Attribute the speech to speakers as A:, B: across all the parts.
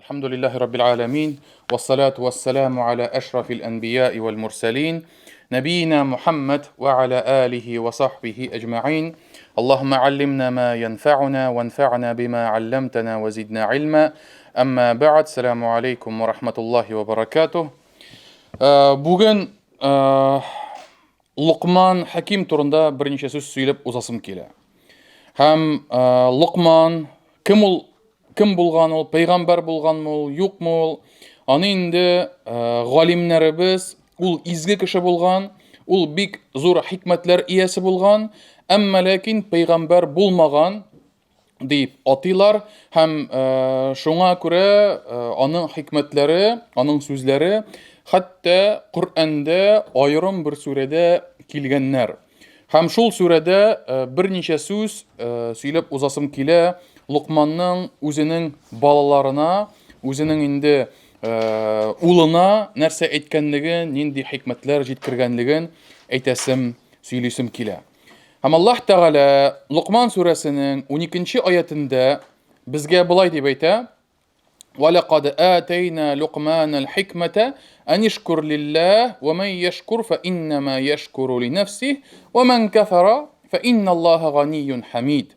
A: Әлхәмдүлилләһи раббил галәмин, вассалату вассаламу аля әшрафил әнбияи вәл мурсалин, нәбиина Мухаммад ва аля алихи ва сахбихи әҗмәгыйн. Аллаһумма аллимна ма янфәгуна ванфәгна бима алламтана ва зидна илма. Әмма бәгъд, сәламу алейкум ва рахматуллаһи ва баракатуһ. Бүген Локман Хәким турында берничә сүз сөйләп узасым килә. Һәм Локман кем ул, кем булган ул, пәйгамбәр булганмы ул, юкмы ул? Аны инде галимнәребез, ул изге кеше булган, ул бик зур хикмәтләр иясе булган, әмма ләкин пәйгамбәр булмаган дип атыйлар һәм шуңа күрә аның хикмәтләре, аның сүзләре хәтта Коръәндә аерым бер сүрәдә килгәннәр. Һәм шул сүрәдә берничә сүз сөйләп узасым килә Лукманның үзенең балаларына, үзенең инде улына нәрсә әйткәнлеген, нинди хикмәтләр җиткергәнлеген әйтәсем, сөйлисем килә. Һәм Аллаһ Тәгалә Лукман сүрәсенең 12 аятендә безгә болай дип әйтә: "Ва лакад атайна Лукмана аль-хикмата ан ишкур лиллаһ ва ман яшкур фа иннама яшкуру ли нафсиһ ва ман кафара фа инналлаһа ганиюн хамид."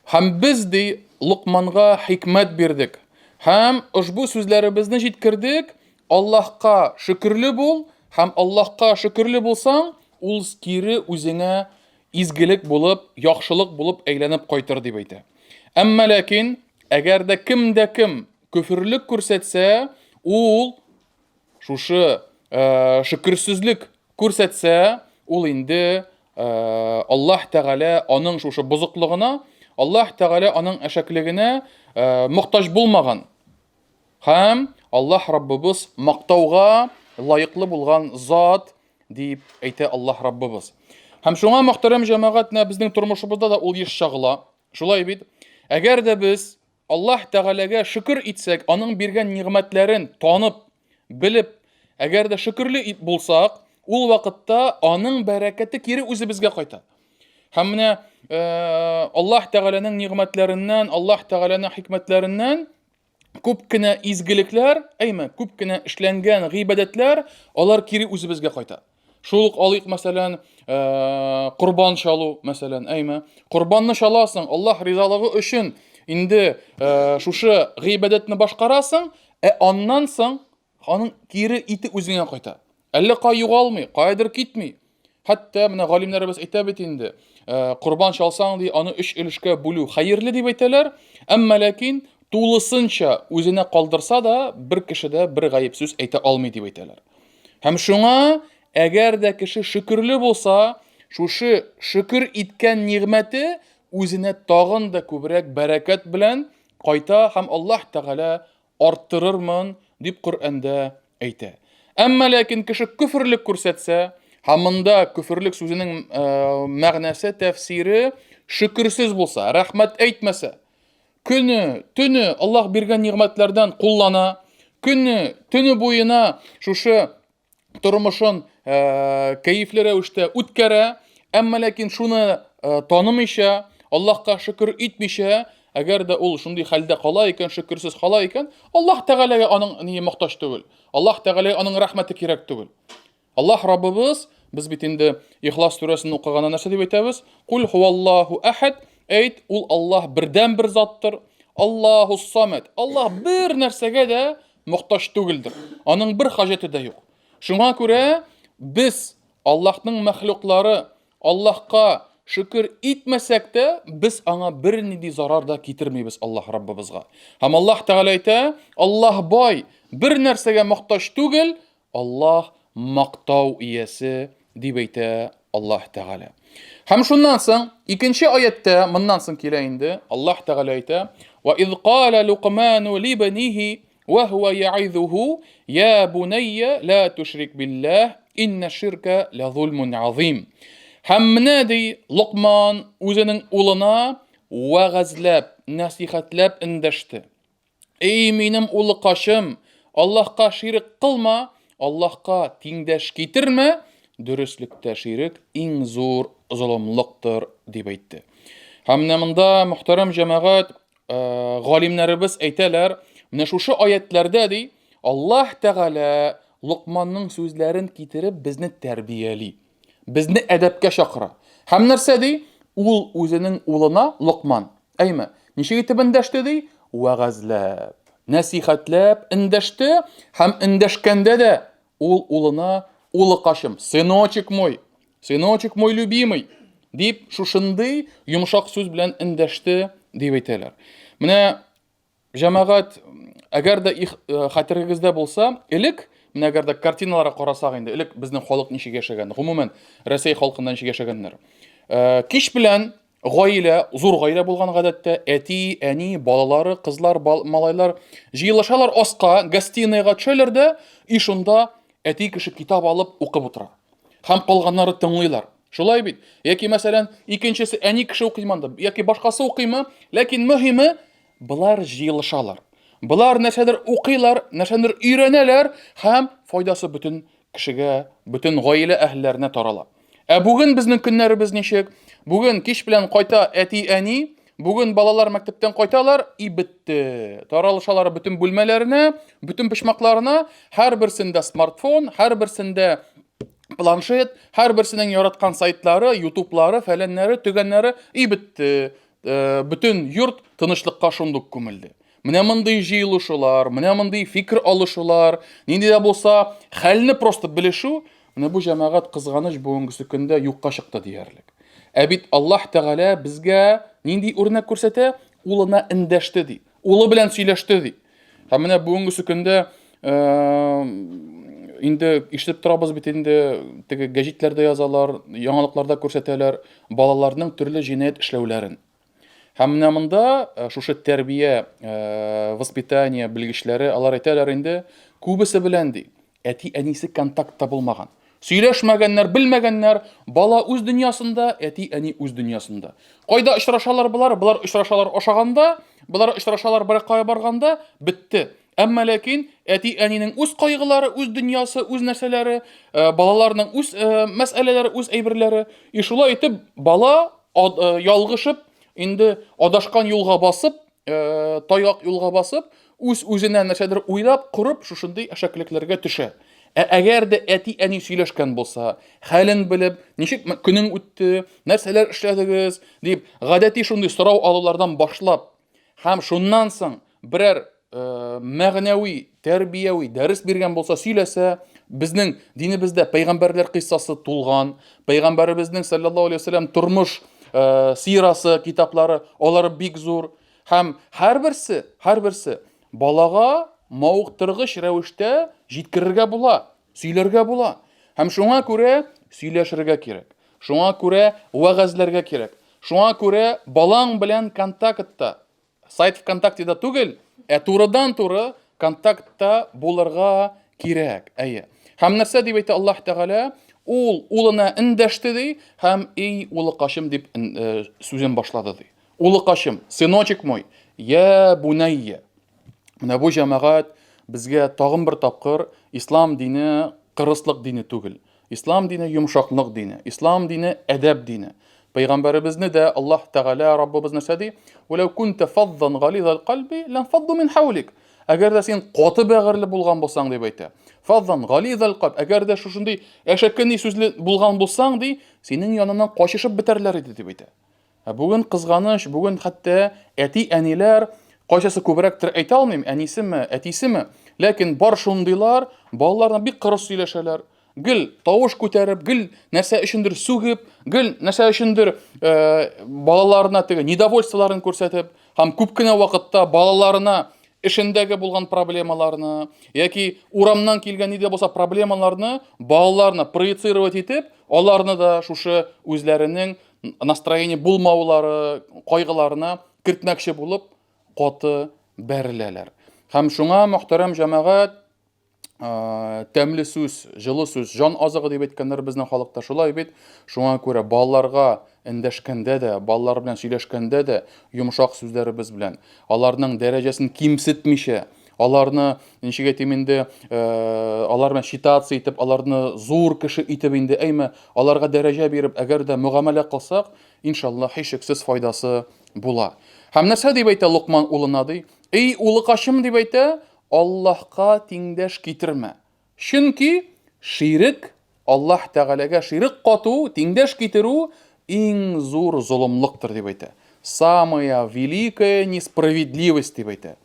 A: Һәм без ди Лукманга хикмәт бирдек. Һәм ошбу сүзләребезне җиткердек, Аллаһка шөкерле бул, һәм Аллаһка шөкерле булсаң, ул кире үзеңә изгелек булып, яхшылык булып әйләнеп кайтыр дип әйтә. Әмма ләкин, әгәр дә кем дә кем көферлек күрсәтсә, ул шушы шөкерсезлек күрсәтсә, ул инде Аллаһ Тәгалә аның шушы бозыклыгына, Аллаһ Тәгалә аның әшәклегенә мохтаҗ булмаган. Һәм Аллаһ Раббыбыз мактауга лаеклы булган зат дип әйтә Аллаһ Раббыбыз. Һәм шуңа, мөхтәрәм җәмәгать, менә безнең тормышыбызда да ул еш чагыла. Шулай бит? Әгәр дә без Аллаһ Тәгаләгә шөкер итсәк, аның биргән нигъмәтләрен танып, белеп, әгәр дә шөкерле булсак, ул вакытта аның бәрәкәте кире үзебезгә кайта. Һәм менә Аллаһ Тәгаләнең нигъмәтләреннән, Аллаһ Тәгаләнең хикмәтләреннән күп кенә изгелекләр, әйме, күп кенә эшләнгән гыйбадәтләр, алар кире үзебезгә кайта. Шул ук алыйк, мәсәлән, корбан чалу, мәсәлән, әйме. Корбанны чаласың, Аллаһ ризалыгы өчен инде шушы гыйбадәтне башкарасың, ә аннан соң Аның кире ите үзеңә кайта. Әллә кай югалмый, каядыр китми. Хәтта менә галимнәребез әйтә бит инде, корбан чалсаң ди, аны өч өлешкә бүлү хәерле дип әйтәләр, әмма ләкин тулысынча үзенә калдырса да, бер кеше дә бер гаеп сүз әйтә алмый дип әйтәләр. Һәм шуңа, әгәр дә кеше шөкерле булса, шушы шөкер иткән нигъмәте үзенә тагын да күбрәк бәрәкәт белән кайта һәм Аллаһ Тәгалә арттырырмын, дип Коръәндә әйтә. Әмма ләкин кеше көферлек күрсәтсә, һәм монда көферлек сүзенең мәгънәсе, тәфсире шөкерсез булса, рәхмәт әйтмәсә, көне, төне Аллаһ биргән нигъмәтләрдән куллана, көне, төне буена шушы тормышын кәефле рәвештә үткәрә, әмма ләкин шуны танымыйча, Аллаһка шөкер итмичә, әгәр дә ул шундый хәлдә кала икән, шөкерсез кала икән, Аллаһ Тәгаләгә аның ние мохтаҗ түгел. Аллаһ Тәгаләгә аның рәхмәте кирәк түгел. Аллаһ Раббыбыз, без бит инде Ихлас сүрәсен укыганда нәрсә дип әйтәбез? Кул хуаллаһу ахад, әйт, ул Аллаһ бердән бер заттыр. Аллаһу самад. Аллаһ бер нәрсәгә дә мохтаҗ түгелдер. Аның бер хаҗәте дә юк. Шуңа күрә без Аллаһның мәхлуклары, Аллаһка шөкер итмәсәк тә, без аңа бернинди зарар да китермибез Аллаһ Раббыбызга. Һәм Аллаһ Тәгалә әйтә, Аллаһ бай, бер нәрсәгә мохтаҗ түгел, Аллаһ мактау иясе дип әйтә Аллаһ Тәгалә. Һәм шуннан соң икенче аятта моннан соң килә инде Аллаһ Тәгалә әйтә: "Ва из кала Лукману либниһи ва хуа яизуху я бунайя ла тушрик биллаһ инна ширка ла зулмун азим." Һәм менә ди Лукман үзенең улына вәгазьләп, нәсихәтләп эндәште. Эй, минем улыкачым, Аллаһка ширек кылма, Аллаһка тиңдәш китермә, дөреслектә ширек иң зур золымлыктыр, дип әйтте. Һәм менә монда, мөхтәрәм җәмәгать, галимнәребез әйтәләр, Менә шушы аятләрдә ди, Аллаһ Тәгалә Локманның сүзләрен китереп безне тәрбияли. Безне әдәпкә чакыра. Һәм нәрсә ди? Ул үзенең улына Локман, әйме, ничек итеп эндәште ди? Вәгазьләп, нәсихәтләп эндәште һәм эндәшкәндә дә ул улына улыкашым, сыночек мой, сыночек мой любимый дип шушындый йомшак сүз белән эндәште дип әйтәләр. Менә Җәмәгать, әгәр дә их, э, хәтерегездә булса, элек, менә әгәр дә картиналарга карасак инде, элек безнең халык ничек яшәгән, гомумән, Рәсәй халкында ничек яшәгәннәр. Э, кич белән гаилә, зур гаилә булган гадәттә, әти, әни, балалары, кызлар, бал, малайлар җыелышалар аска, гостиныйга төшәләр дә, и шунда әти кеше китап алып укып утыра. Һәм калганнары тыңлыйлар. Шулай бит? Яки, мәсәлән, икенчесе әни кеше укыймы анда, яки башкасы укыймы, ләкин мөһиме Болар җыелышалар. Болар нәрсәдер укыйлар, нәрсәдер өйрәнәләр һәм файдасы бөтен кешегә, бөтен гаилә әһелләренә тарала. Ә бүген безнең көннәребез ничек? Бүген кич белән кайта әти-әни, бүген балалар мәктәптән кайталар и бетте. Таралышалар бөтен бүлмәләренә, бөтен почмакларына, һәрберсендә смартфон, һәрберсендә планшет, һәрберсенең яраткан сайтлары, ютублары, фәләннәре, төгәннәре и бетте. Бөтен йорт тынычлыкка шундук күмелде. Менә мондый җыелышулар, менә мондый фикер алышулар, нинди дә булса хәлне просто белешү, менә бу җәмәгать кызганыч бүгенгесе көндә юкка чыкты диярлек. Ә бит Аллаһ Тәгалә безгә нинди үрнәк күрсәтә? Улына эндәште ди. Улы белән сөйләште ди. Һәм менә бүгенгесе көндә инде ишетеп торабыз бит инде, теге гәҗитләрдә язалар, яңалыкларда күрсәтәләр балаларның төрле җинаять эшләүләрен. Һәм менә монда шушы тәрбия, воспитание белгечләре алар әйтәләр инде, күбесе белән ди, әти-әнисе контактта булмаган. Сөйләшмәгәннәр, белмәгәннәр, бала үз дөньясында, әти-әни үз дөньясында. Кайда очрашалар болар? Болар очрашалар ашаганда, болар очрашалар бер кая барганда, бетте. Әмма ләкин әти-әнинең үз кайгылары, үз дөньясы, үз нәрсәләре, э, балаларның үз э, мәсьәләләре, үз әйберләре. И шулай итеп бала э, ялгышып, инде адашкан юлга басып, таяк юлга басып, үз-үзенә нәрсәдер уйлап, корып, шушындый әшәкелекләргә төшә. Ә әгәр дә әти-әни сөйләшкән булса, хәлен белеп, ничек көнең үтте, нәрсәләр эшләдегез, дип, гадәти шундый сорау алулардан башлап, һәм шуннан соң берәр мәгънәви, тәрбияви дәрес биргән булса, сөйләсә, безнең динебездә пәйгамбәрләр кыйссасы тулган, пәйгамбәребезнең саллаллаһу алейһи вәсәлләм тормыш сирасы китаплары, алары бик зур. Һәм һәрберсе, һәрберсе балага мавыктыргыч рәвештә җиткерергә була, сөйләргә була. Һәм шуңа күрә сөйләшергә кирәк. Шуңа күрә вәгазьләргә кирәк. Шуңа күрә балаң белән контактта Сайт ВКонтактеда түгел, ә турыдан-туры контактта булырга кирәк. Әйе. Һәм нәрсә дип әйтә Аллаһ Тәгалә? Ул улына эндәште ди, һәм эй улыкашым дип э, сүзен башлады ди. Улыкашым, сыночек мой, я бунайя. Менә бу җәмәгать безгә тагын бер тапкыр ислам дине кырыслык дине түгел. Ислам дине йомшаклык дине, ислам дине әдәп дине. Пәйгамбәребезне дә Аллаһ Тәгалә Раббыбыз нәрсә ди? Вәләү кунта фаззан гализал кальби ланфадду мин хаулик. Әгәр дә син каты бәгырьле булган булсаң дип әйтә. Фаззан гализал кальб. Әгәр дә шушындый әшәке ни сүзле булган булсаң ди, синең яныннан качышып бетәрләр иде дип әйтә. Ә бүген кызганыч, бүген хәтта әти-әниләр кайсысы күбрәктер әйтә алмыйм, әнисеме, әтисеме, ләкин бар шундыйлар, балаларына бик кырыс сөйләшәләр. Гел тавыш күтәреп, гел нәрсә өчендер сүгеп, гел нәрсә өчендер э, балаларына теге недовольстволарын күрсәтеп, һәм күп кенә вакытта балаларына эшендәге булган проблемаларны яки урамнан килгән нидә булса проблемаларны балаларына проецировать итеп, аларны да шушы үзләренең настроение булмаулары, кайгыларына кертмәкче булып каты бәреләләр. Һәм шуңа мөхтәрәм җәмәгать тәмле сүз, җылы сүз, җан азыгы дип әйткәннәр безнең халыкта. Шулай бит. Шуңа күрә балаларга эндәшкәндә дә, балалар белән сөйләшкәндә дә йомшак сүзләребез белән, аларның дәрәҗәсен кимсетмичә, аларны ничек әйтим инде, алар белән считаться итеп, аларны зур кеше итеп инде, әйме, аларга дәрәҗә биреп, әгәр дә мөгамәлә кылсак, иншалла, һичшиксез файдасы була. Һәм нәрсә дип әйтә Локман улына ди? Эй, улыкачым дип әйтә, Аллаһка тиңдәш китермә. Чөнки ширек, Аллаһ Тәгаләгә ширек кату, тиңдәш китерү иң зур золымлыктыр дип әйтә. Самая великая несправедливость дип әйтә.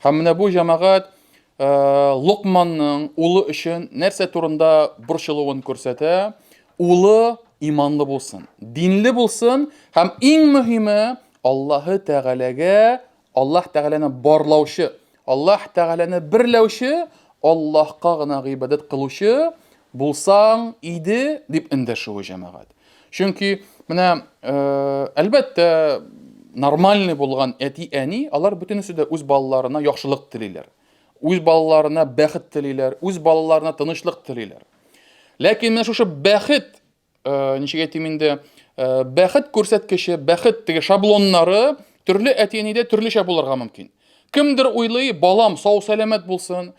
A: Һәм менә бу җәмәгать э, Локманның улы өчен нәрсә турында борчылуын күрсәтә. Улы иманлы булсын, динле булсын һәм иң мөһиме Аллаһы Тәгаләгә Аллаһ Тәгаләне барлаучы, Аллаһ Тәгаләне берләүче, Аллаһка гына гыйбадәт кылучы булсаң иде, дип эндәшүе җәмәгать. Чөнки менә, э, әлбәттә, нормальный булган әти-әни, алар бөтенесе дә үз балаларына яхшылык телиләр. Үз балаларына бәхет телиләр, үз балаларына тынычлык телиләр. Ләкин менә шушы бәхет Э, ничек әйтим инде, э, бәхет күрсәткече, бәхет теге шаблоннары төрле әти-әнидә төрлечә булырга мөмкин. Кемдер уйлый, балам сау-сәламәт булсын,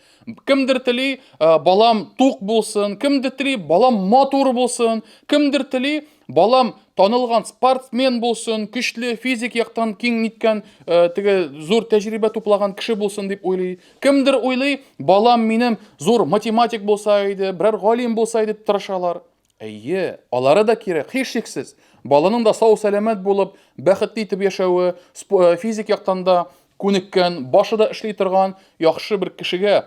A: кемдер тели, э, балам тук булсын, кемдер тели, балам матур булсын, кемдер тели, балам танылган спортсмен булсын, көчле физик яктан киң ниткән, теге зур тәҗрибә туплаган кеше булсын дип уйлый. Кемдер уйлый, балам минем зур математик булса иде, берәр галим булса иде дип тырышалар. Әйе, алары да кирәк, һичшиксез. Баланың да сау-сәламәт булып, бәхетле итеп яшәве, э, физик яктан да күнеккән, башы да эшли торган яхшы бер кешегә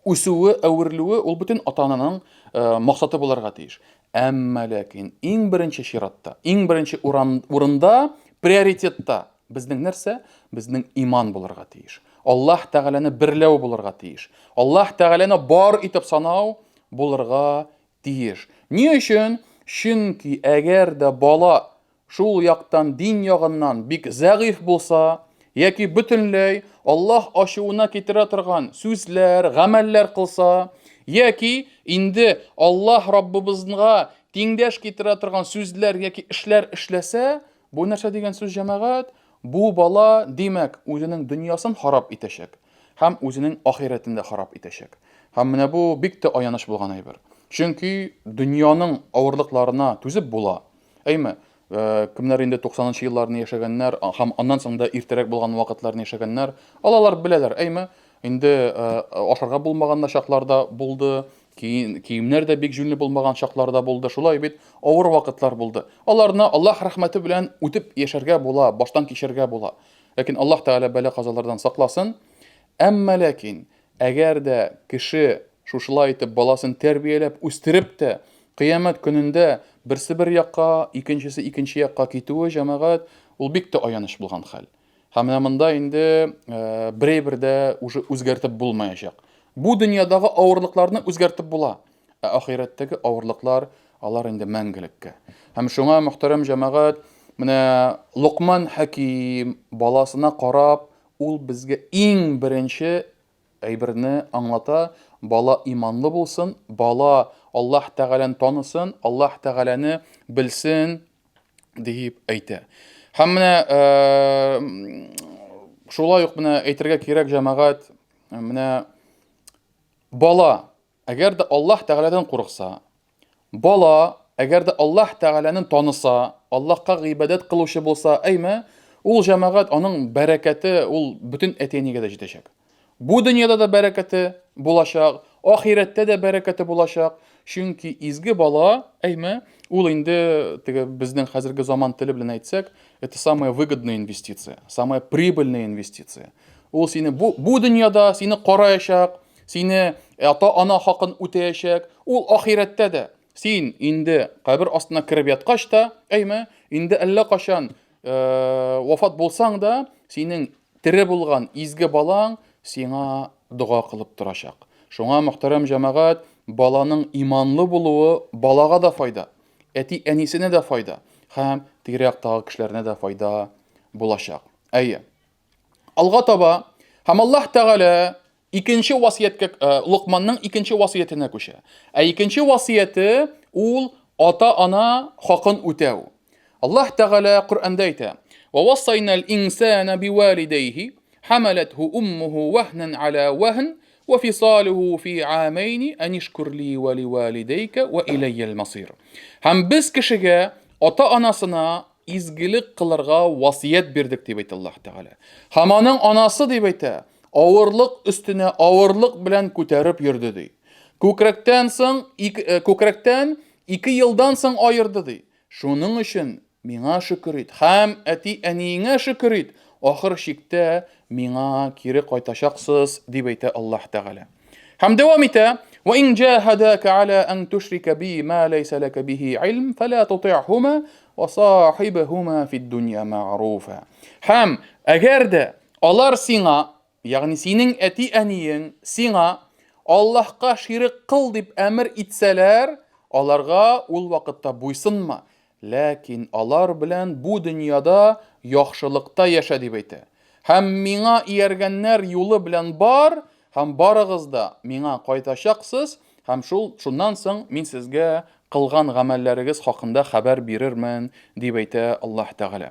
A: үсүе, әверелүе ул бөтен ата-ананың э, максаты булырга тиеш. Әмма ләкин иң беренче чиратта, иң беренче урында, приоритетта безнең нәрсә? Безнең иман булырга тиеш. Аллаһ Тәгаләне берләү булырга тиеш. Аллаһ Тәгаләне бар итеп санау булырга тиеш. Ни өчен? Чөнки әгәр дә бала шул яктан дин ягыннан бик зәгыйфь булса, яки бөтенләй Аллаһ ачуына китерә торган сүзләр, гамәлләр кылса, яки инде Аллаһ Раббыбызга тиңдәш китерә торган сүзләр яки эшләр эшләсә, бу нәрсә дигән сүз, җәмәгать? Бу бала, димәк, үзенең дөньясын харап итәчәк. Һәм үзенең ахирәтен дә харап итәчәк. Һәм менә бу бик тә аяныч булган әйбер. Чөнки дөньяның авырлыкларына түзеп була. Әйме, э, кемнәр инде 90 нчы елларны яшәгәннәр һәм аннан соң да иртәрәк булган вакытларны яшәгәннәр, алалар беләләр, әйме, инде э, ашарга булмаган да чаклар да булды, киемнәр дә бик җүнле булмаган чаклар да булды. Шулай бит, авыр вакытлар булды. Аларны Аллаһ рәхмәте белән үтеп яшәргә була, баштан кичәргә була. Ләкин Аллаһ Тәгалә бәла-казалардан сакласын. Әмма ләкин, әгәр дә кеше шушылай итеп баласын тәрбияләп үстереп тә, кыямәт көнендә берсе бер якка, икенчесе икенче якка китүе, җәмәгать, ул бик тә аяныч булган хәл. Һәм менә монда инде э, берәй-бер дә уже үзгәртеп булмаячак. Бу дөньядагы авырлыкларны үзгәртеп була. Ә ахирәттәге авырлыклар, алар инде мәңгелеккә. Һәм шуңа, мөхтәрәм җәмәгать, менә Локман Хәким баласына карап, ул безгә иң беренче әйберне аңлата, бала иманлы булсын, бала Аллаһ Тәгаләне танысын, Аллаһ Тәгаләне белсен дип әйтә. Һәм менә э, шулай ук менә әйтергә кирәк, җәмәгать, менә бала Әгәр дә Аллаһ Тәгаләдән курыкса, бала, әгәр дә Аллаһ Тәгаләне таныса, Аллаһка гыйбадәт кылучы булса, әйме, ул җәмәгать аның бәрәкәте ул бөтен әти-әнигә дә җитәчәк. Бу дөньяда да бәрәкәте булачак, ахирәттә дә бәрәкәте булачак. Чөнки изге бала, әйме, ул инде теге безнең хәзерге заман теле белән әйтсәк, это самая выгодная инвестиция, самая прибыльная инвестиция. Ул сине бу, бу дөньяда сине караячак, Сине ата-ана хакын үтәячәк. Ул ахирәттә дә. Син инде кабер астына кереп яткач та, әйме, инде әллә кайчан э, вафат булсаң да, синең тере булган изге балаң сиңа дога кылып торачак. Шуңа, мөхтәрәм җәмәгать, баланың иманлы булуы балага да файда, әти-әнисенә дә файда һәм тирә-яктагы кешеләренә дә файда булачак. Әйе. Алга таба һәм Аллаһ Тәгалә икенче васыятькә э, Локманның икенче васыятенә күчә. Ә икенче васыяте ул ата-ана хакын үтәү. Аллаһ Тәгалә Коръәндә әйтә: "Ва вассайнал инсана бивалидейхи хамалатху уммуху вахнан аля вахн ва фисалуху фи амейни анишкур ли ва ливалидейка ва илайял масир." Һәм без кешегә ата-анасына изгелек кылырга васыять бирдек, дип әйтә Аллаһ Тәгалә. Һәм аның анасы, дип әйтә, авырлык өстенә авырлык белән күтәреп йөрде, ди. Күкрәктән соң, э, күкрәктән ике елдан соң аерды, ди. Шуның өчен миңа шөкер ит һәм әти-әниеңә шөкер ит, ахыр чиктә миңа кире кайтачаксыз, дип әйтә Аллаһ Тәгалә. Һәм дәвам итә, «Ва ин җаһадака аля ан тушрика би ма ләйсә ләкә бихи илм, фәлә тути'хума ва сахибхума фид дунья мәгъруфа». Һәм әгәр дә алар сиңа, ягъни синең әти-әниең сиңа Аллаһка ширек кыл дип әмер итсәләр, аларга ул вакытта буйсынма, Ләкин алар белән бу дөньяда яхшылыкта яшә, дип әйтә. Һәм миңа ияргәннәр юлы белән бар, һәм барыгыз да миңа кайтачаксыз, һәм шул шуннан соң мин сезгә кылган гамәлләрегез хакында хәбәр бирермен, дип әйтә Аллаһ Тәгалә.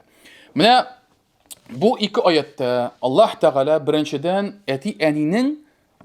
A: Менә бу ике аятта Аллаһ Тәгалә беренчедән әти-әнинең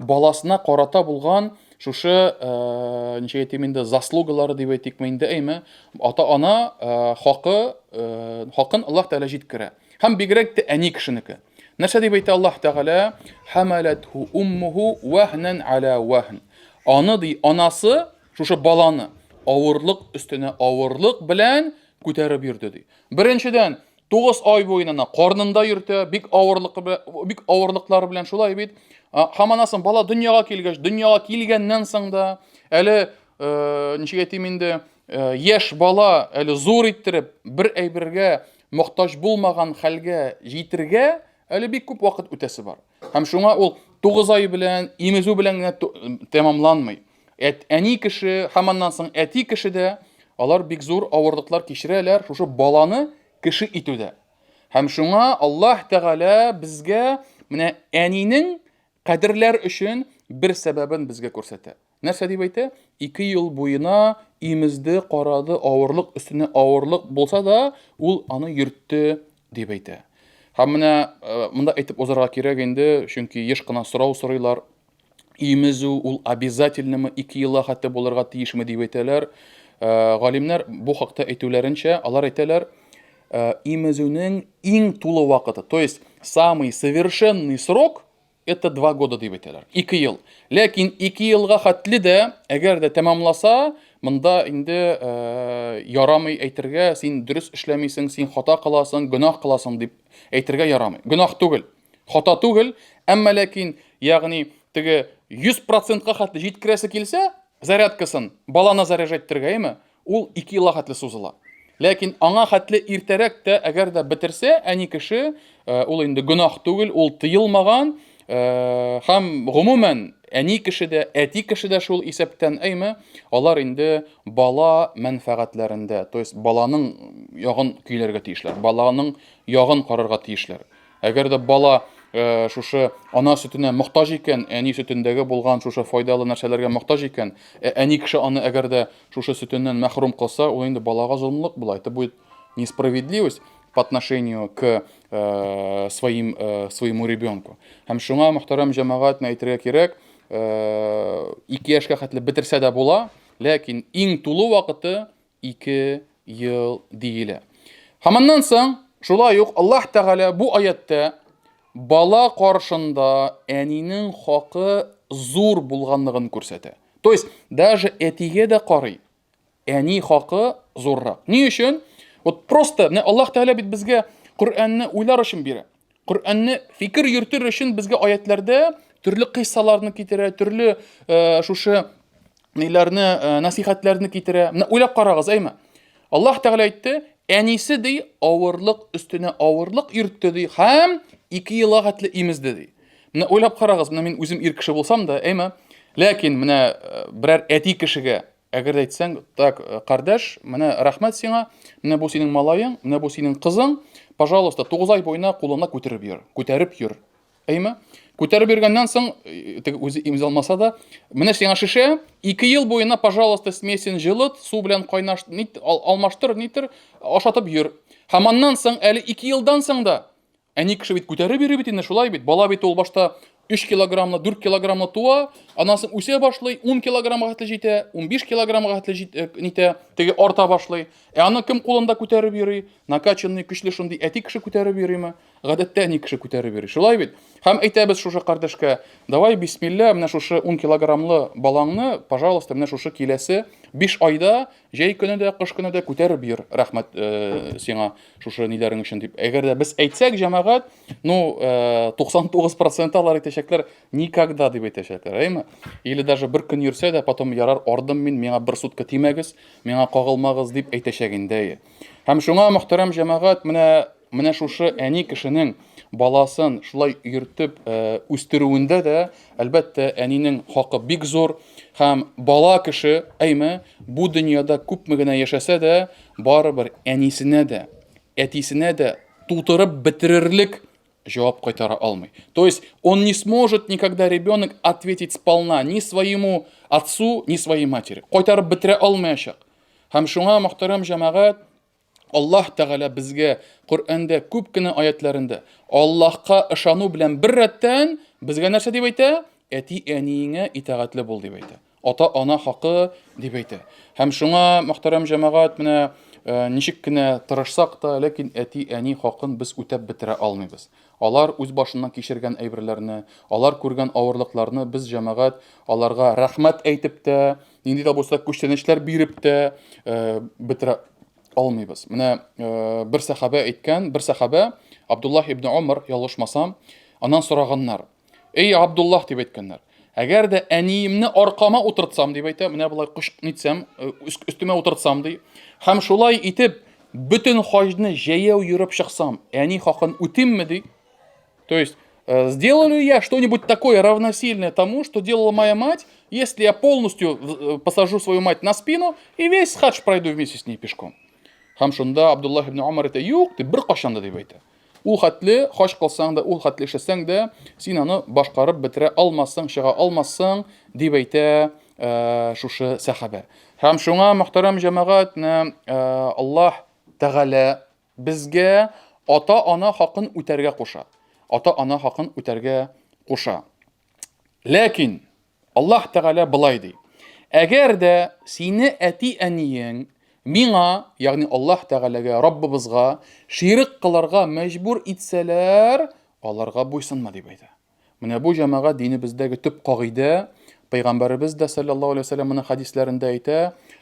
A: баласына карата булган шушы, э, ничек әйтим инде, заслугалары дип әйтикме инде, әйме, ата-ана э, хакы, э, хакын Аллаһ Тәгалә җиткерә. Һәм бигрәк тә әни кешенеке. Нәрсә дип әйтә Аллаһ Тәгалә? Хамалатху уммуху вахнан аля вахн. Аны ди анасы шушы баланы авырлык өстенә авырлык белән күтәреп йөрде ди. Беренчедән, 9 ай буена карнында йөртә, бик авырлык бик авырлыклар белән шулай бит. Һәм аннан соң бала дөньяга килгәч, дөньяга килгәннән соң да әле э, ничек әйтим инде, э, яшь бала әле зур иттереп бер әйбергә мохтаҗ булмаган хәлгә җитергә әле бик күп вакыт үтәсе бар. Һәм шуңа ул 9 ай белән имезү белән генә тәмамланмый. Әни кеше һәм аннан соң әти кеше дә алар бик зур авырлыклар кичерәләр шушы баланы кеше итүдә. Һәм шуңа Аллаһ Тәгалә безгә менә әнинең кадерләр өчен бер сәбәбен безгә күрсәтә. Нәрсә дип әйтә? Ике ел буена имезде, карады, авырлык өстенә авырлык булса да, ул аны йөртте дип әйтә. Һәм менә э, монда әйтеп узарга кирәк инде, чөнки еш кына сорау сорыйлар. Имезү ул обязательнымы, ике елга хәтта булырга тиешме дип әйтәләр. Э, галимнәр бу хакта әйтүләренчә, алар әйтәләр, э, имезүнең иң тулы вакыты, то есть самый совершенный срок это 2 года дип әйтәләр. 2 ел. Ләкин 2 елга хәтле дә, әгәр дә тәмамласа, монда инде э, ярамый әйтергә, син дөрес эшләмисең, син хата кыласың, гөнаһ кыласың дип әйтергә ярамый. Гөнаһ түгел. Хата түгел, әмма ләкин, ягъни теге 100%-ка хәтле җиткерәсе килсә, зарядкасын баланы заряжать итәргә, әйме? Ул 2 елга хәтле сузыла. Ләкин аңа хәтле иртәрәк тә, әгәр дә бетерсә, әни кеше, э, ул инде гөнаһ түгел, ул тыелмаган, э, һәм гомумән әни кеше дә, әти кеше дә шул исәптән, әйме? Алар инде бала мәнфәгатьләрендә, то есть баланың ягын көйләргә тиешләр, баланың ягын карарга тиешләр. Әгәр дә бала э, шушы ана сөтенә мохтаҗ икән, әни сөтендәге булган шушы файдалы нәрсәләргә мохтаҗ икән, ә әни кеше аны әгәр дә шушы сөтеннән мәхрүм кылса, ул инде балага золымлык була. Это будет несправедливость по отношению к э, своим, э, своему ребенку. Һәм шуңа, мөхтәрәм җәмәгать, әйтергә кирәк, э, ике яшькә хәтле бетерсә дә була, ләкин иң тулы вакыты ике ел диелә. Һәм аннан соң шулай ук Аллаһ Тәгалә бу аятта бала каршында әнинең хакы зур булганлыгын күрсәтә. То есть даже әтигә дә карый, әни хакы зуррак. Ни өчен? Вот просто менә Аллаһ Тәгалә бит безгә Коръәнне уйлар өчен бирә. Коръәнне фикер йөртер өчен безгә аятләрдә төрле кыйссаларны китерә, төрле э, шушы ниләрне, э, насихәтләрне китерә. Менә уйлап карагыз, әйме? Аллаһ Тәгалә әйтте, әнисе ди, авырлык өстенә авырлык йөртте ди һәм ике елга хәтле имезде ди. Менә уйлап карагыз, менә мин үзем ир кеше булсам да, әйме? Ләкин менә э, берәр әти кешегә әгәр дә әйтсәң, так, э, кардәш, менә рәхмәт сиңа, менә бу синең малаең, менә бу синең кызың, пожалуйста, 9 ай буена кулыңда күтәреп йөр, күтәреп йөр. Әйме? Күтәреп йөргәннән соң, э, теге үзе имза алмаса да, менә сиңа шешә, 2 ел буена, пожалуйста, смесен җылыт, су белән кайнаш, нит, алмаштыр, нитер, ашатып йөр. Һәм аннан соң әле 2 елдан соң да әни кеше бит күтәреп йөри бит инде, шулай бит. Бала бит ул башта 3 килограммлы, 4 килограммлы туа, аннан соң үсә башлый, 10 килограммга хәтле җитә, 15 килограммга хәтле җитә, э, нитә, теге арта башлый. Ә аны кем кулында күтәреп йөри? Накачанный, көчле шундый әти кеше күтәреп йөриме? Гадәттә әни кеше күтәреп йөри. Шулай бит? Һәм әйтәбез шушы кардәшкә, давай бисмилла, менә шушы 10 килограммлы балаңны, пожалуйста, менә шушы киләсе 5 айда җәй көне дә, кыш көне дә күтәреп йөр. Рәхмәт э, сиңа шушы ниләрең өчен дип. Әгәр дә без әйтсәк, җәмәгать, ну, 99% э, алар әйтәчәкләр, никогда дип әйтәчәкләр, әйме? Или даже бер көн йөрсә дә, потом ярар, ардым мин, миңа бер сутка тимәгез, миңа кагылмагыз дип әйтәчәк инде. Һәм шуңа, мөхтәрәм җәмәгать, менә Менә шушы әни кешенең баласын шулай йөртеп э, үстерүендә дә, әлбәттә, әнинең хакы бик зур һәм бала кеше, әйме, бу дөньяда күпме генә яшәсә дә, барыбер әнисенә дә, әтисенә дә тутырып бетерерлек җавап кайтара алмый. То есть он не сможет никогда ребенок ответить сполна ни своему отцу, ни своей матери. Кайтарып бетерә алмаячак. Һәм шуңа, мөхтәрәм җәмәгать, Аллаһ Тәгалә безгә Коръәндә күп кенә аятләрендә Аллаһка ышану белән бер рәттән безгә нәрсә дип әйтә? Әти-әниеңә итагатьле бул дип әйтә. Ата-ана хакы дип әйтә. Һәм шуңа, мөхтәрәм җәмәгать, менә э, ничек кенә тырышсак та, ләкин әти-әни хакын без үтәп бетерә алмыйбыз. Алар үз башыннан кичергән әйберләрне, алар күргән авырлыкларны без җәмәгать аларга рәхмәт әйтеп тә, нинди дә булса күчтәнәчләр биреп тә э, бетерә алмыйбыз. Менә э, бер сәхабә әйткән, бер сәхабә Абдуллаһ ибн Умар, ялгышмасам, аннан сораганнар. Эй, Абдуллаһ дип әйткәннәр. Әгәр дә әниемне аркама утыртсам дип әйтә, менә болай кош нитсәм, э, өстемә утыртсам ди. Һәм шулай итеп бөтен хаҗны җәяү йөреп чыксам, әни хакын үтимме ди? То есть, э, сделаю ли я что-нибудь такое равносильное тому, что делала моя мать, если я полностью э, посажу свою мать на спину и весь хадж пройду вместе с ней пешком? Һәм шунда Абдуллах ибн Умар әйтә, юк, дип бер кашан да дип әйтә. Ул хәтле хаҗ кылсаң да, ул хәтле эшләсәң дә, син аны башкарып бетерә алмассың, чыга алмассың, дип әйтә э, шушы сәхабә. Һәм шуңа, мөхтәрәм җәмәгать, э, Аллаһ Тәгалә Безгә ата-ана хакын үтәргә куша. Ата-ана хакын үтәргә куша. Ләкин Аллаһ Тәгалә былай ди. Әгәр дә сине әти-әниең миңа, ягъни Аллаһ Тәгаләгә, Раббыбызга ширек кылырга мәҗбүр итсәләр, аларга буйсынма дип әйтә. Менә бу җәмәгать динебездәге төп кагыйдә. Пәйгамбәребез дә саллаллаһу алейһи вәсәлләм моны хәдисләрендә әйтә: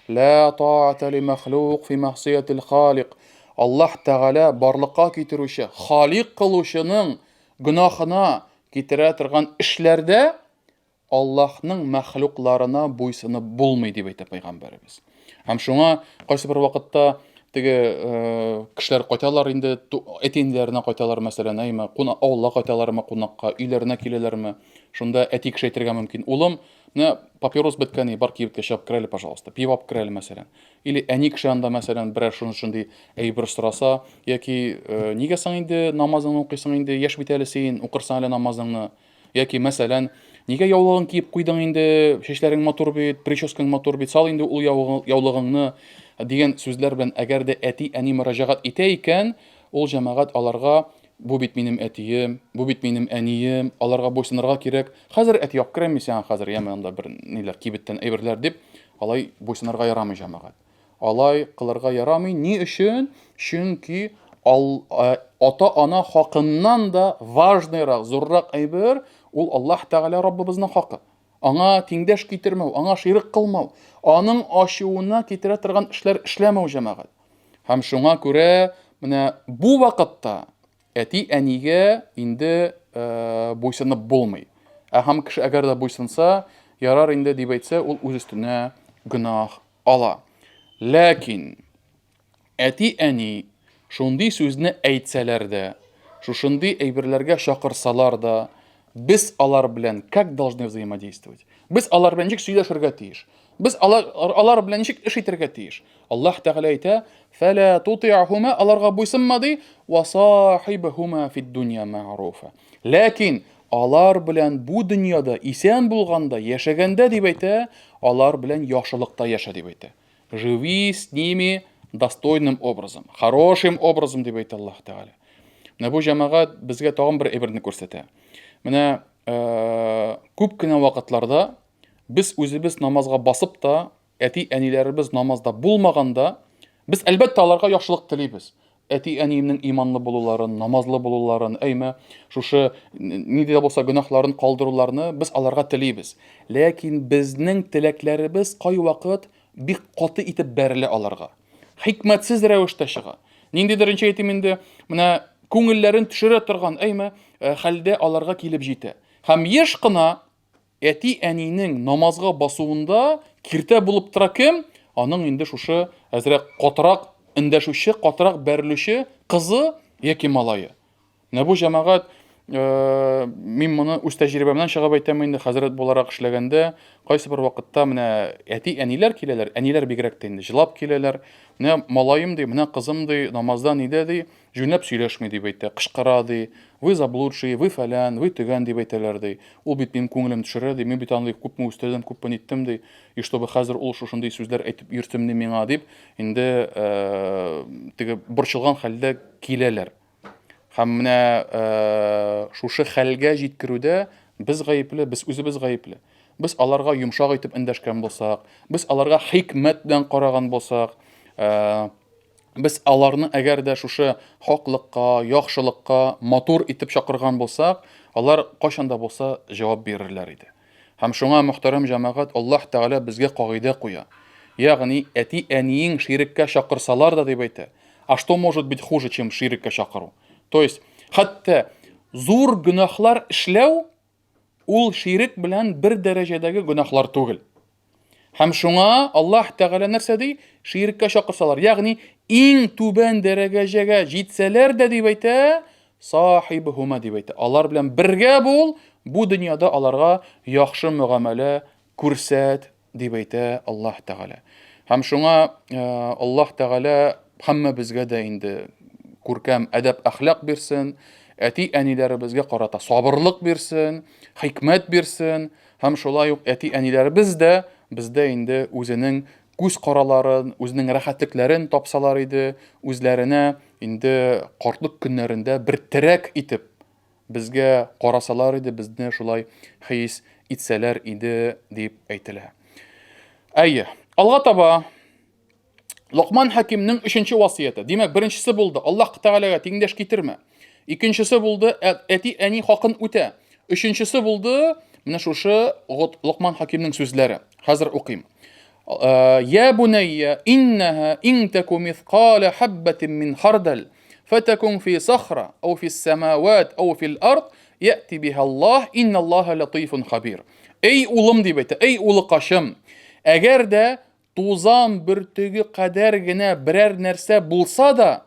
A: "Ла таата ли махлук фи мәгъсиятил халик". Аллаһ Тәгалә барлыкка китерүче, халик кылучының гөнаһына китерә торган эшләрдә Аллаһның мәхлукларына буйсынып булмый, дип әйтә пәйгамбәребез. Һәм шуңа кайсы бер вакытта теге э, кешеләр кайталар инде, әти-әниләренә кайталар, мәсәлән, әйме, куна, авылга кайталармы кунакка, өйләренә киләләрме? Шунда әти кеше әйтергә мөмкин: "Улым, менә папирос беткән, бар кибеткә чыгып кер әле, пожалуйста, пиво алып кер әле, мәсәлән". Или әни кеше анда, мәсәлән, берәр шуны шундый әйбер сораса, яки э, нигә соң инде намазыңны укыйсың инде, яшь бит әле син, укырсың әле намазыңны. Яки, мәсәлән, нигә яулыгың киеп куйдың инде, чәчләрең матур бит, прическаң матур бит, сал инде ул яулыгыңны дигән сүзләр белән әгәр дә әти-әни мөрәҗәгать итә икән, ул җәмәгать аларга бу бит минем әтием, бу бит минем әнием, аларга буйсынырга кирәк. Хәзер әти алып керәм мин сиңа хәзер, яме анда бер ниләр кибеттән әйберләр дип, алай буйсынырга ярамый җәмәгать. Алай кылырга ярамый. Ни өчен? Чөнки ата-ана хакыннан да важныйрак, зуррак әйбер ул Аллаһ Тәгалә Раббыбызның хакы. Аңа тиңдәш китермәү, аңа ширек кылмау, аның ачуына китерә торган эшләр эшләмәү җәмәгать. Һәм шуңа күрә менә бу вакытта әти-әнигә инде э, буйсынып булмый. Ә һәм кеше әгәр дә буйсынса, ярар инде дип әйтсә, ул үз өстенә гөнаһ ала. Ләкин әти-әни шундый сүзне әйтсәләр дә, шушындый әйберләргә чакырсалар да, без алар белән как должны взаимодействовать? Без алар белән ничек сөйләшергә тиеш? Без алар, алар белән ничек эш итәргә тиеш? Аллаһ Тәгалә әйтә, «Фәлә тути'хума» аларга буйсынма ди, «Ва сахибхума фид дунья мәгъруфа». Ләкин алар белән бу дөньяда исән булганда, яшәгәндә дип әйтә, алар белән яхшылыкта яшә дип әйтә. Живи с ними достойным образом, хорошим образом дип әйтә Аллаһ Тәгалә. Менә бу җәмәгать безгә тагын бер әйберне күрсәтә. Менә күп кенә вакытларда без үзебез намазга басып та, әти-әниләребез намазда булмаганда, без әлбәттә аларга яхшылык телибез. Әти-әниемнең иманлы булуларын, намазлы булуларын, әйме, шушы нинди дә булса гөнаһларын калдыруларны без аларга телибез. Ләкин безнең теләкләребез кайвакыт бик каты итеп бәрелә аларга. Хикмәтсез рәвештә чыга. Ниндидер, ничек әйтим инде, менә күңелләрен төшерә торган, әйме, хәлдә аларга килеп җитә. Һәм еш кына әти-әнинең намазга басуында киртә булып тора кем? Аның инде шушы әзрәк катырак эндәшүче, катырак бәрелүче кызы яки малае. Менә бу җәмәгать, э, мин моны үз тәҗрибәмнән чыгып әйтәм инде, хәзрәт буларак эшләгәндә, кайсы бер вакытта менә әти-әниләр киләләр, әниләр бигрәк тә инде җылап киләләр. Менә малаем ди, менә кызым ди, намазда нидә ди, җүнләп сөйләшми дип әйтә, кычкыра ди, вы заблудшие, вы фәлән, вы төгән дип әйтәләр ди. Ул бит минем күңелем төшерә ди, мин бит аны күпме үстердем, күпме ниттем ди, и чтобы хәзер ул шушындый сүзләр әйтеп йөрсен ди миңа дип, инде э, теге борчылган хәлдә киләләр. Һәм менә шушы хәлгә җиткерүдә без гаепле, без үзебез гаепле. Без аларга йомшак итеп эндәшкән булсак, без аларга хикмәт белән караган булсак, без аларны әгәр дә шушы хаклыкка, яхшылыкка матур итеп чакырган булсак, алар кайчан да булса җавап бирерләр иде. Һәм шуңа, мөхтәрәм җәмәгать, Аллаһ Тәгалә безгә кагыйдә куя. Ягъни, әти-әниең ширеккә чакырсалар да, дип әйтә. А что может быть хуже, чем ширеккә чакыру? То есть, хәтта зур гөнаһлар эшләү ул ширек белән бер дәрәҗәдәге гөнаһлар түгел. Һәм шуңа Аллаһ Тәгалә нәрсә ди? Ширеккә чакырсалар, ягъни иң түбән дәрәҗәгә җитсәләр дә дип әйтә, сахибхума дип әйтә. Алар белән бергә бул, бу дөньяда аларга яхшы мөгамәлә күрсәт дип әйтә Аллаһ Тәгалә. Һәм шуңа э, Аллаһ Тәгалә һәммәбезгә дә инде күркәм әдәп-әхлак бирсен, әти-әниләребезгә карата сабырлык бирсен, хикмәт бирсен, Һәм шулай ук әти-әниләребез дә бездә инде үзенең күз караларын, үзенең рәхәтлекләрен тапсалар иде, үзләренә инде картлык көннәрендә бер терәк итеп безгә карасалар иде, безне шулай хис итсәләр иде дип әйтелә. Әйе, алга таба Локман Хакимнең өченче васыяте. Димәк, беренчесе булды, Аллаһ Тәгаләгә тиңдәш китермә. Икенчесе булды, әти-әни хакын үтә. Өченчесе булды, менә шушы Локман Хакимнең сүзләре. Хәзер укыйм. Э, Я бунайя, иннаха ин таку мithqala хаббатин мин хардал, фатакун фи сахра, ау фи самават, ау фил ард, яти биха Аллаһ, инналлаһа латифун хабир. Эй улым дип әйтә, эй улыкашым, әгәр дә Тузан бөртеге кадәр генә берәр нәрсә булса да,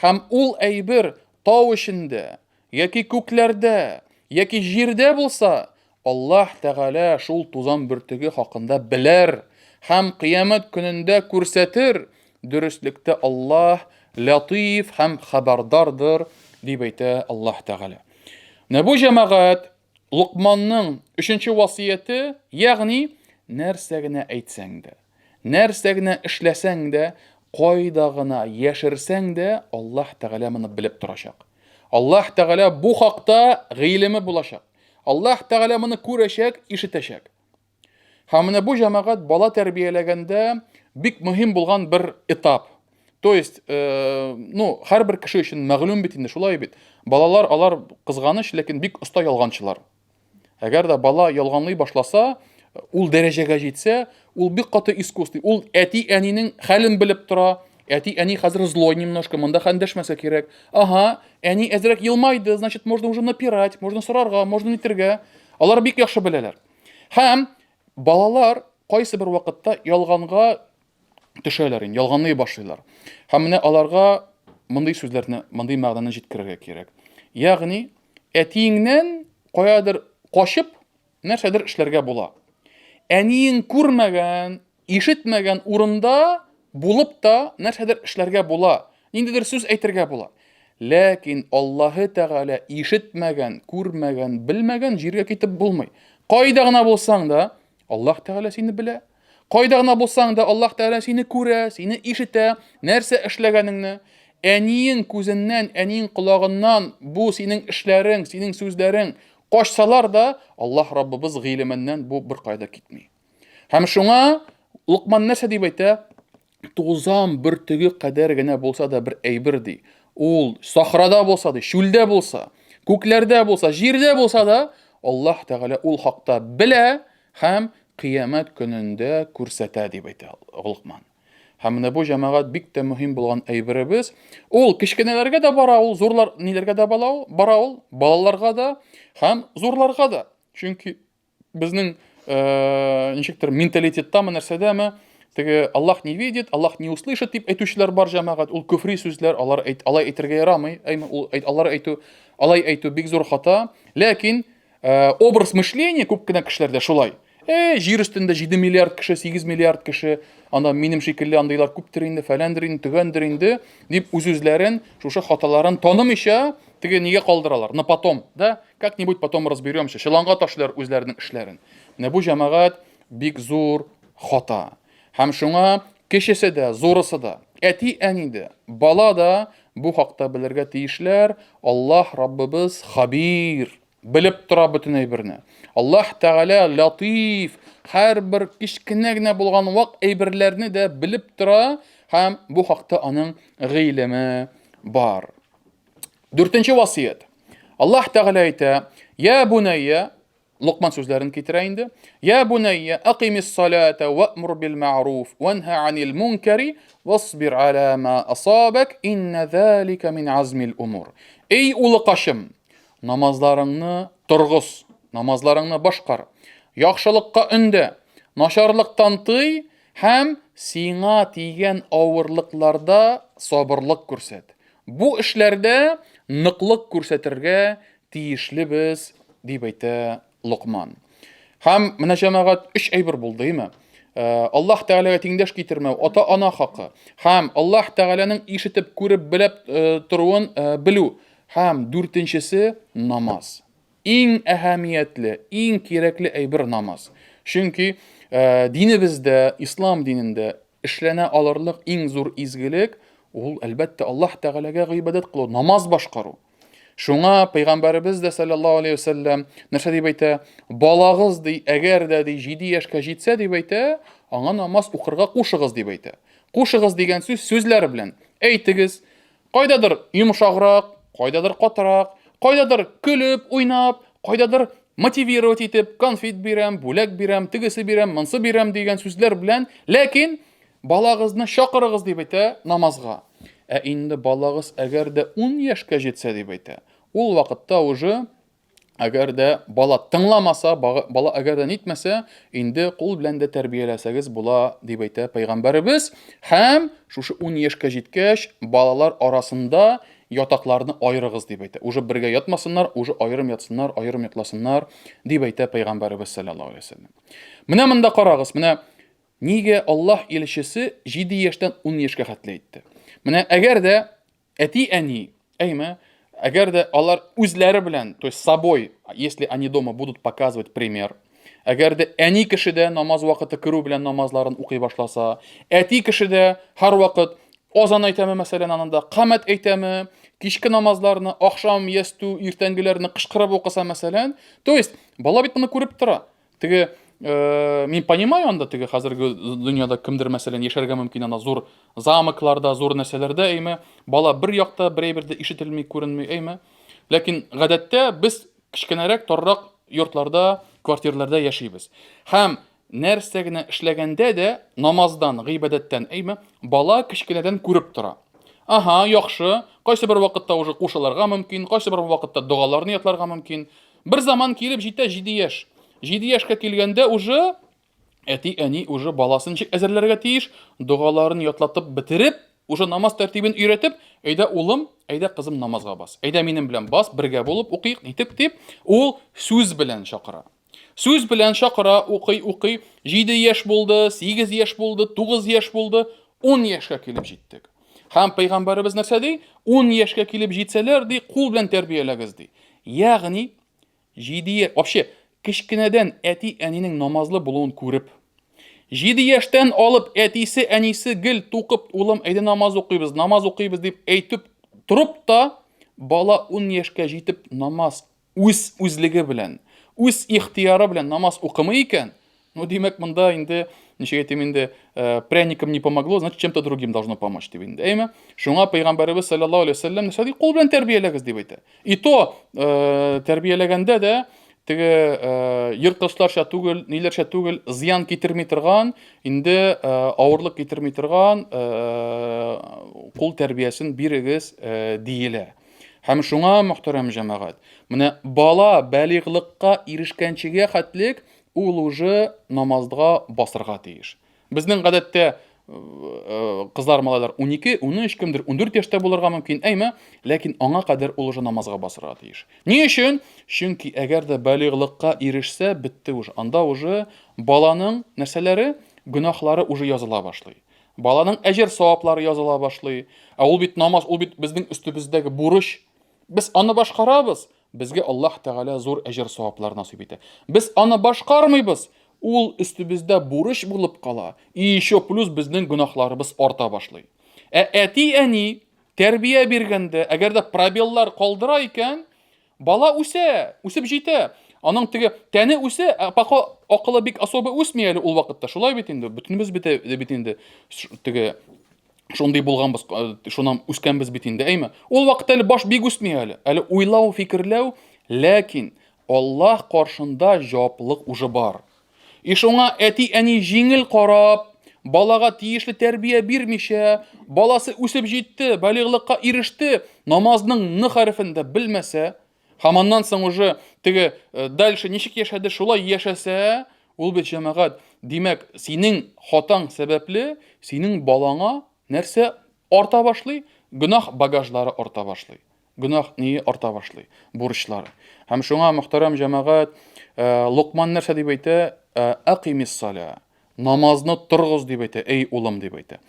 A: һәм ул әйбер тау эчендә, яки күкләрдә, яки җирдә булса, Аллаһ Тәгалә шул тузан бөртеге хакында белер һәм Кыямәт көнендә күрсәтер, дөреслектә Аллаһ Латыйф һәм Хәбәрдардыр, дип әйтә Аллаһ Тәгалә. Менә бу җәмәгать Локманның өченче васыяте, ягъни нәрсә генә әйтсәң дә, нәрсә генә эшләсәң дә, кайда гына яшерсәң дә, Аллаһ Тәгалә моны белеп торачак. Аллаһ Тәгалә бу хакта гыйлеме булачак. Аллаһ Тәгалә моны күрәчәк, ишетәчәк. Һәм менә бу җәмәгать бала тәрбияләгәндә бик мөһим булган бер этап. То есть, э, ну, һәрбер кеше өчен мәгълүм бит инде, шулай бит. Балалар алар кызганыч, ләкин бик оста ялганчылар. Әгәр дә бала ялганлый башласа, ул дәрәҗәгә җитсә, ул бик каты искусный. Ул әти-әнинең хәлен белеп тора. Әти-әни хәзер злой немножко, монда хәндәшмәсә кирәк. Ага, әни әзрәк елмайды, значит, можно уже напирать, можно сорарга, можно нитергә. Алар бик яхшы беләләр. Һәм балалар кайсы бер вакытта ялганга төшәләр инде, ялганлый башлыйлар. Һәм менә аларга мондый сүзләрне, мондый мәгънәне җиткерергә кирәк. Ягъни, әтиеңнән каядыр качып, нәрсәдер эшләргә була. Әниең күрмәгән, ишетмәгән урында булып та нәрсәдер эшләргә була, ниндидер сүз әйтергә була. Ләкин Аллаһы Тәгалә ишетмәгән, күрмәгән, белмәгән җиргә китеп булмый. Кайда гына булсаң да, Аллаһ Тәгалә сине белә. Кайда гына булсаң да, Аллаһ Тәгалә сине күрә, сине ишетә, нәрсә эшләгәнеңне. Әниең күзеннән, әниең колагыннан бу синең эшләрең, синең сүзләрең Качсалар да, Аллаһ Раббыбыз гыйлеменнән бу беркая да китми. Һәм шуңа Лукман нәрсә дип әйтә? Тузан бөртеге кадәр генә булса да бер әйбер ди. Ул сахрада булса ди, чүлдә булса, күкләрдә булса, җирдә булса да, Аллаһ Тәгалә ул хакта белә һәм кыямәт көнендә күрсәтә дип әйтә Лукман. Һәм менә бу җәмәгать бик тә мөһим булган әйберебез. Ул кечкенәләргә дә бара ул, зурлар ниләргә дә бала ул, бара ул, балаларга да һәм зурларга да. Чөнки безнең э, ничектер менталитеттамы нәрсәдәме, теге Аллаһ не видит, Аллаһ не услышит дип әйтүчеләр бар җәмәгать. Ул көфри сүзләр, алар әйт, алай әйтергә ярамый. Әйме, ул әйт, алар әйтү, алай әйтү бик зур хата. Ләкин образ мышления күп кенә кешеләрдә шулай. Э, җир өстендә 7 миллиард кеше, 8 миллиард кеше, анда минем шикелле андыйлар күптер инде, фәләндер инде, төгәндер инде, дип үз-үзләрен шушы хаталарын танымыйча, теге нигә калдыралар? На потом, да? Как-нибудь потом разберемся. Чоланга ташлар үзләренең эшләрен. Менә бу җәмәгать бик зур хата. Һәм шуңа кечесе дә, зурысы да, әти-әни дә, бала да бу хакта белергә тиешләр. Аллаһ Раббыбыз хабир, белеп тора бөтен әйберне. Аллаһ Тәгалә латиф, һәрбер кечкенә генә булган вак әйберләрне дә белеп тора һәм бу хакта аның гыйлеме бар. Дүртенче васыять. Аллаһ Тәгалә әйтә: "Я бунайя, Лукман сүзләрен китерә инде. Я бунайя, акимис салата ва'мур бил ма'руф ванха анил мункари васбир аля ма асабак инна залика мин азмил умур. Эй улыкашым, намазларыңны торгыз, намазларыңны башкар. Яхшылыкка өндә, начарлыктан тый һәм сиңа тигән авырлыкларда сабырлык күрсәт. Бу эшләрдә ныклык күрсәтергә тиешлебез, дип әйтә Локман. Һәм менә җәмәгать өч әйбер булды, әйме? Э, Аллаһ Тәгаләгә тиңдәш китермәү, ата-ана хакы һәм Аллаһ Тәгаләнең ишетеп, күреп, белеп э, торуын э, белү һәм дүртенчесе намаз. Иң әһәмиятле, иң кирәкле әйбер намаз. Чөнки динебездә, ислам динендә эшләнә алырлык иң зур изгелек ул, әлбәттә, Аллаһ Тәгаләгә гыйбадәт кылу, намаз башкару. Шуңа пәйгамбәребез дә саллаллаһу алейхи вәсәлләм нәрсә дип әйтә? Балагыз ди, әгәр дә ди 7 яшькә җитсә дип әйтә, аңа намаз укырга кушыгыз дип әйтә. Кушыгыз дигән сүз сүзләр белән әйтегез. Кайдадыр йомшаграк, кайдадыр катырак, кайдадыр көлеп, уйнап, кайдадыр мотивировать итеп, конфет бирәм, бүләк бирәм, тегесе бирәм, монсы бирәм дигән сүзләр белән, ләкин балагызны чакырыгыз дип әйтә намазга. Ә инде балагыз әгәр дә 10 яшькә җитсә дип әйтә, ул вакытта уже әгәр дә бала тыңламаса, бала әгәр дә нитмәсә, инде кул белән дә тәрбияләсәгез була дип әйтә пәйгамбәребез. Һәм шушы 10 яшькә җиткәч, балалар арасында ятакларны аерыгыз дип әйтә. Уже бергә ятмасыннар, уже аерым ятсыннар, аерым йокласыннар дип әйтә пәйгамбәребез саллаллаһу алейһи вәсәлләм. Менә монда карагыз, менә нигә Аллаһ илчесе 7 яшьтән 10 яшькә хәтле әйтте. Менә әгәр дә әти-әни, әйме, әгәр дә алар үзләре белән, то есть собой, если они дома будут показывать пример, әгәр дә әни кеше дә намаз вакыты керү белән намазларын укый башласа, әти кеше дә һәрвакыт азан әйтәме, мәсәлән, ананда камәт әйтәме, кичке намазларны, ахшам, ястү, иртәнгеләрне кычкырып укыса, мәсәлән, то есть бала бит моны күреп тора. Теге э, мин понимаю анда теге хәзерге дөньяда кемдер мәсәлән яшәргә мөмкин анда зур замокларда, зур нәрсәләрдә, әйме, бала бер якта бер әйбер дә ишетелми, күренми, әйме. Ләкин гадәттә без кечкенәрәк, таррак йортларда, квартирларда яшибез. Һәм нәрсә генә эшләгәндә дә намаздан, гыйбадәттән, әйме, бала кечкенәдән күреп тора. Ага, яхшы. Кайсы бер вакытта уже кушылырга мөмкин, кайсы бер вакытта догаларны ятларга мөмкин. Бер заман килеп җитә 7 яшь. 7 яшькә килгәндә уже әти-әни уже баласын ничек әзерләргә тиеш, догаларын ятлатып бетереп, уже намаз тәртибен өйрәтеп, әйдә улым, әйдә кызым намазга бас. Әйдә минем белән бас, бергә булып укыйк, нитеп дип, ул сүз белән чакыра. Сүз белән чакыра, укый, укый. 7 яшь булды, 8 яшь булды, 9 яшь булды, 10 яшькә килеп җиттек. Һәм пәйгамбәребез нәрсә ди? 10 яшькә килеп җитсәләр, ди, кул белән тәрбияләгез, ди. Ягъни, 7 вообще, кечкенәдән әти-әнинең намазлы булуын күреп, 7 яшьтән алып әтисе, әнисе гел тукып, улым, әйдә намаз укыйбыз, намаз укыйбыз дип әйтеп торып та, бала 10 яшькә җитеп намаз Үз үзлеге белән, үз ихтыяры белән намаз укымый икән, ну, димәк, монда инде, ничек әйтим инде, э, пряником не помогло, значит, чем-то другим должно помочь, дип инде. Әйме? Шуңа пәйгамбәребез саллаллаһу алейһи вәсәлләм нәрсә ди? Кул белән тәрбияләгез дип әйтә. И то, э, тәрбияләгәндә дә теге э, ерткычларча түгел, ниләрчә түгел, зыян китерми торган, инде э, авырлык китерми торган э, кул тәрбиясен бирегез э, диелә. Һәм шуңа, мөхтәрәм җәмәгать, менә бала балигълыкка ирешкәнчегә хәтлек ул уже намазга басырга тиеш. Безнең гадәттә э, э, кызлар, малайлар 12, 13, кемдер 14 яшьтә булырга мөмкин, әйме, ләкин аңа кадәр ул уже намазга басырга тиеш. Ни өчен? Чөнки әгәр дә балигълыкка ирешсә, бетте уже. Анда уже баланың нәрсәләре, гөнаһлары уже языла башлый. Баланың әҗер саваплары языла башлый. Ә ул бит намаз, ул бит безнең өстебездәге бурыч. Без аны башкарабыз, безгә Аллаһ Тәгалә зур әҗер саваплар насыйп итә. Без аны башкармыйбыз, ул өстебездә бурыч булып кала. И еще плюс безнең гөнаһларыбыз арта башлый. Ә әти-әни тәрбия биргәндә, әгәр дә пробеллар калдыра икән, Бала үсә, үсеп җитә. Аның теге тәне үсә, ә пока акылы бик особо үсми әле ул вакытта. Шулай бит инде, бөтенебез бит, бит инде теге шундый булганбыз, э, шуннан үскәнбез бит инде, әйме? Ул вакытта әле баш бик үсми әле. Әле уйлау, фикерләү, ләкин Аллаһ каршында җаваплылык уже бар. И шуңа әти-әни җиңел карап, балага тиешле тәрбия бирмичә, баласы үсеп җитте, балигълыкка иреште, намазның н хәрефен дә белмәсә, һәм аннан соң уже теге э, дальше ничек яшәде, шулай яшәсә, ул бит җәмәгать, димәк, синең хатаң сәбәпле, синең балаңа нәрсә арта башлый? Гөнаһ багажлары арта башлый. Гөнаһ ние арта башлый, бурычлары. Һәм шуңа, мөхтәрәм җәмәгать, э, Локман нәрсә дип әйтә? Э, Акимис саля. Намазны торгыз дип әйтә, эй улым дип әйтә.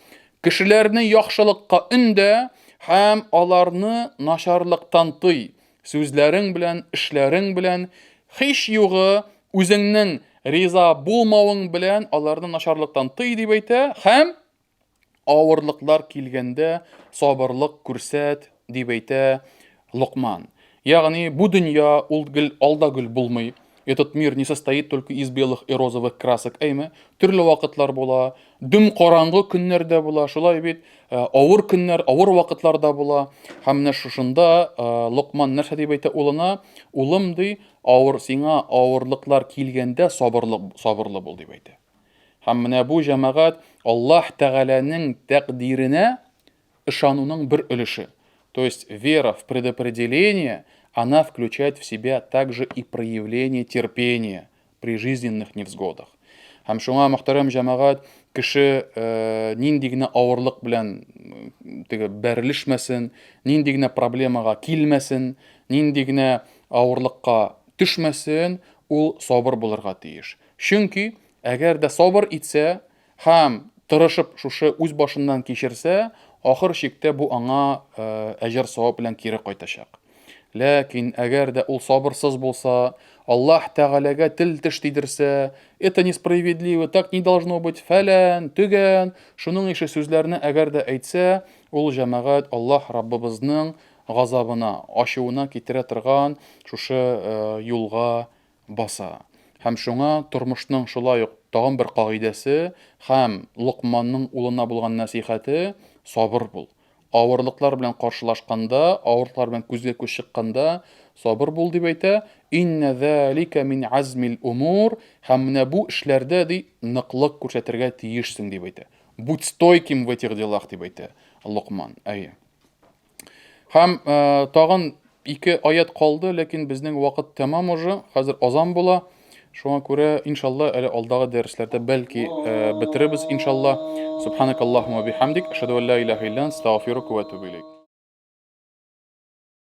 A: Кешеләрне яхшылыкка өндә һәм аларны начарлыктан тый. Сүзләрең белән, эшләрең белән, һич югы үзеңнең риза булмавың белән аларны начарлыктан тый дип әйтә һәм авырлыклар килгәндә сабырлык күрсәт, дип әйтә Локман. Ягъни бу дөнья ул гел ал да гөл булмый. Этот мир не состоит только из белых и розовых красок, әйме? Төрле вакытлар була, дөм караңгы көннәр дә була, шулай бит, э, авыр көннәр, авыр вакытлар да була. Һәм менә шушында э, Локман нәрсә дип әйтә улына? Улым ди, авыр сиңа авырлыклар килгәндә сабырлы сабырлы бул дип әйтә. Һәм менә бу җәмәгать Аллаһ Тәгаләнең тәкъдиренә ышануның бер өлеше. То есть вера в предопределение, она включает в себя также и проявление терпения при жизненных невзгодах. Һәм шуңа, мөхтәрәм җәмәгать, кеше э, нинди генә авырлык белән теге бәрелешмәсен, нинди генә проблемага килмәсен, нинди генә авырлыкка төшмәсен, ул сабыр булырга тиеш. Чөнки, әгәр дә сабыр итсә һәм тырышып шушы үз башыннан кичерсә, ахыр чиктә бу аңа әҗер-савап белән кире кайтачак. Ләкин әгәр дә ул сабырсыз булса, Аллаһ Тәгаләгә тел-теш тидерсә, это несправедливо, так не должно быть, фәлән, төгән, шуның ише сүзләрне әгәр дә әйтсә, ул җәмәгать Аллаһ Раббыбызның газабына, ачуына китерә торган шушы юлга баса. Һәм шуңа тормышның шулай ук тагын бер кагыйдәсе һәм Локманның улына булган нәсыйхәте, сабыр бул. Авырлыклар белән каршылашканда, авырлыклар белән күзгә-күз чыкканда, сабыр бул дип әйтә. Иннә зәлика мин азмил умур, һәм менә бу эшләрдә, ди, ныклык күрсәтергә тиешсең дип әйтә. Будь стойким в этих делах дип әйтә Локман. Әйе. Һәм э, тагын ике аят калды, ләкин безнең вакыт тәмам уже, хәзер азан була. Шуңа күрә, иншалла, әле алдагы дәресләрдә бәлки э, бетерербез, иншалла. Субханакаллахума бихамдик, ашаду ан ла илаха илля ант, астагфирука ва атубу илейк.